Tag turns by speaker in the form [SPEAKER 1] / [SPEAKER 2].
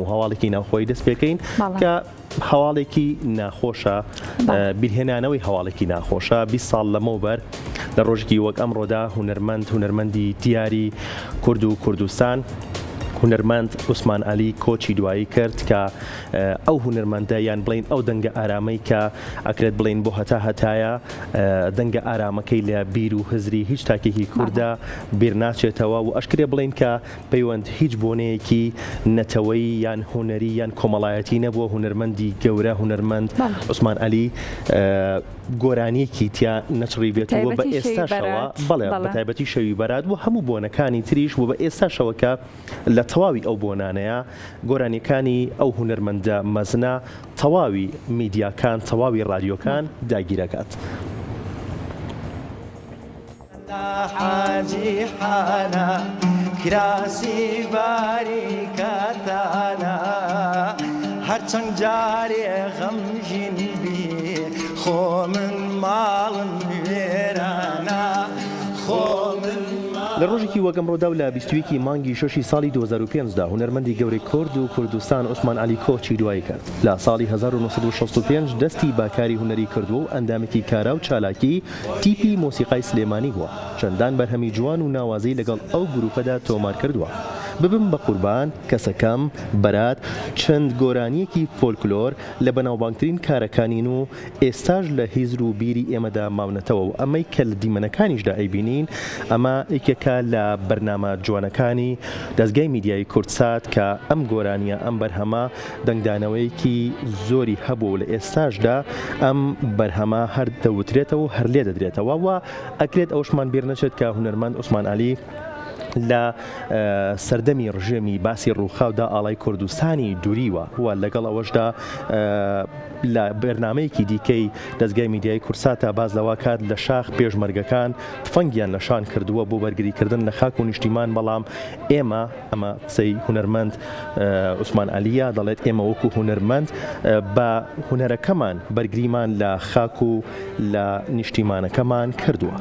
[SPEAKER 1] و هەواڵێکی ناوخۆی دەست پێکەین کە هەواڵێکی ناخۆشە بیرهێنانەوەی هەواڵێکی ناخۆشە 20 ساڵ لەمەوبەر لە ڕۆژێکی وەک ئەمڕۆدا هونەرمەند هونەرمەندی دیاری کورد و کوردستان هونەرمەند عوسمان عەلی کۆچی دوایی کرد کە ئەو هونەرمەندە یان بڵین ئەو دەنگە ئارامەی کە ئەکرێت بڵین بۆ هەتا هەتایە دەنگە ئارامەکەی لە بیر و هزری هیچ تاکێکی کووردا بیر ناچێتەوە و ئەشکرێ بڵین کە پەیوەند هیچ بۆنەیەکی نەتەوەیی یان هونەری یان کۆمەڵایەتی نەبووە، هونەرمەندی گەورە هونەرمەند عوسمان عەلی گۆرانیەکی تیا نەچڕیبێت و بە ئێستاشەوە بەڵێ بە تایبەتی شەوی بەرات و هەموو بۆنەکانی تریش و بە ئێستاشەوە کە لە تەواوی ئەو بۆنانەیە گۆرانیەکانی ئەو هونەرمەندە مەزنە تەواوی میدیاکان تەواوی ڕادیۆکان داگیرەکات.
[SPEAKER 2] حاجی حانە کراسی باری کەتانە هەرچەند جارێ غەمگین بی خۆ من ماڵم وێرانە خۆ من
[SPEAKER 1] لە ڕۆژێکی وەک ئەمڕۆدا و لە 21 ی مانگی شەشی ساڵی 2005 دا هونەرمەندی گەورەی کورد و کوردستان عوسمان عەلی کۆچی دوایی کرد. لە ساڵی 1965 دەستی بە کاری هونەری کردووە و ئەندامێکی کارا و چالاکی تیپی مۆسیقای سلێمانی بووە، چەندان بەرهەمی جوان و ناوازەی لەگەڵ ئەو گروپەدا تۆمار کردووە. ببم بە قوربان، کەسەکەم، بەرات، چەند گۆرانییەکی فۆلکلۆر لە بەناوبانگترین کارەکانین و ئێستاش لە هزر و بیری ئێمەدا ماونەتەوە و ئەمەی کە لە دیمەنەکانیشدا ئەیبینین ئەمە یەکێکە لە بەرنامە جوانەکانی دەزگای میدیایی کوردسات کە ئەم گۆرانییە ئەم بەرهەمە دەنگدانەوەیەکی زۆری هەبوو و لە ئێستاشدا ئەم بەرهەمە هەر دەوترێتەوە و هەر لێدەدرێتەوە و ئەکرێت ئەوەشمان بیر نەچێت کە هونەرمەند عوسمان عەلی لە سەردەمی ڕژێمی باسی ڕووخاودا ئاڵای کوردستانی دوریوە و لەگەڵ ئەوەشدا لە بەرنمەیەکی دیکەی دەستگای میدیایی کورساتا باز لەوە کات لە شاخ پێشمەرگەکان تفەنگیان لە شان کردووە بۆ بەرگریکردن لە خاک و نیشتیمان بەڵام ئێمە ئەمە قسەی هونەرمەند عوسمان عەلیە دەڵێت ئێمە وەکو هونەرمەند بە هونەرەکەمان بەرگریمان لە خاک و لە نیشتیمانەکەمان کردووە.